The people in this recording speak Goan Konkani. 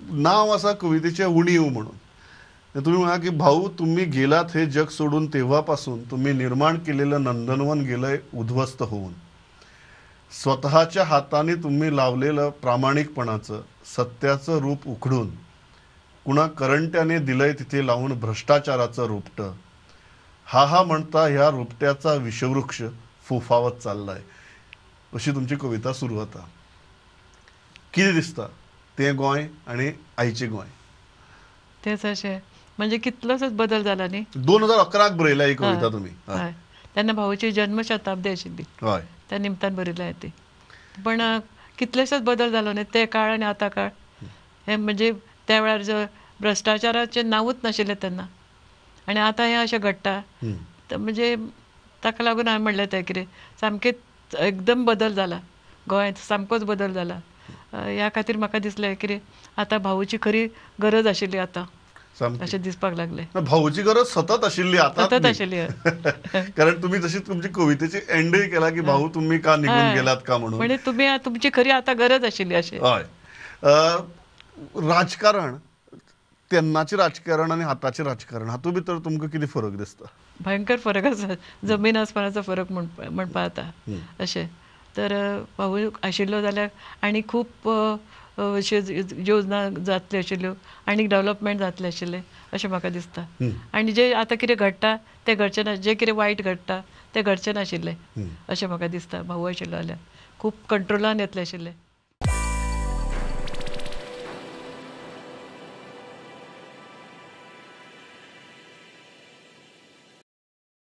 नाव आसा कवितेचें उणीव म्हणून. तुम्ही म्हणा की भाऊ तुम्ही गेलात हे जग सोडून तेव्हापासून तुम्ही निर्माण केलेलं नंदनवन गेलंय उद्ध्वस्त होऊन. स्वतःच्या हाताने तुम्ही लावलेलं प्रामाणिकपणाचं सत्याचं रूप उखडून कुणा करंट्याने दिलंय तिथे लावून भ्रष्टाचाराचं रोपटं. हा हा म्हणता ह्या रोपट्याचा विषवृक्ष फोफावत चाललाय. अशी तुमची कविता सुरू जाता. कितें दिसता तें गोंय आनी आयचें गोंय? तेच अशें म्हणजे कितलोसोच बदल जाला न्ही. 2011 बरयल्या ही कविता तुमी. हय, तेन्ना भाऊची जन्मशताब्दी आशिल्ली. हय, त्या निमतान बरयल्या ती. पण कितलेशेच बदल जालो न्ही ते काळ आनी आतां काळ. हे म्हणजे त्या वेळार जो भ्रश्टाचाराचें नांवूच नाशिल्लें तेन्ना, आनी आतां हें अशें घडटा. म्हणजे ताका लागून हांवें म्हणलें तें कितें सामकें एकदम बदल जाला गोंयांत, सामकोच बदल जाला. ह्या खातीर म्हाका दिसलें कितें आतां भाऊची खरी गरज आशिल्ली आतां अशें दिसपाक लागलें. भाऊची गरज सतत आशिल्ली, आतां सतत आशिल्ली. कारण तुमी जशी तुमची कवितेची एंडय केला की भाऊ तुमी का निघून गेलात का म्हणून, म्हणजे तुमी तुमची खरी आतां गरज आशिल्ली अशें. हय, राजकारण तेन्नाचें राजकारण आनी आतांचें राजकारण हातूंत भितर तुमकां कितें फरक दिसता? भयंकर फरक आसा, जमीन आसमानाचो फरक म्हणपा जाता अशें. तर भाऊ आशिल्लो जाल्यार आनी खूब अश्यो योजना जातल्यो आशिल्ल्यो, आनी डेवलपमेंट जातलें आशिल्लें अशें म्हाका दिसता. आनी जें आतां कितें घडटा तें घडचें ना, जें कितें वायट घडटा तें घडचें नाशिल्लें अशें म्हाका दिसता. भाऊ आशिल्लो जाल्यार खूब कंट्रोलान येतलें आशिल्लें.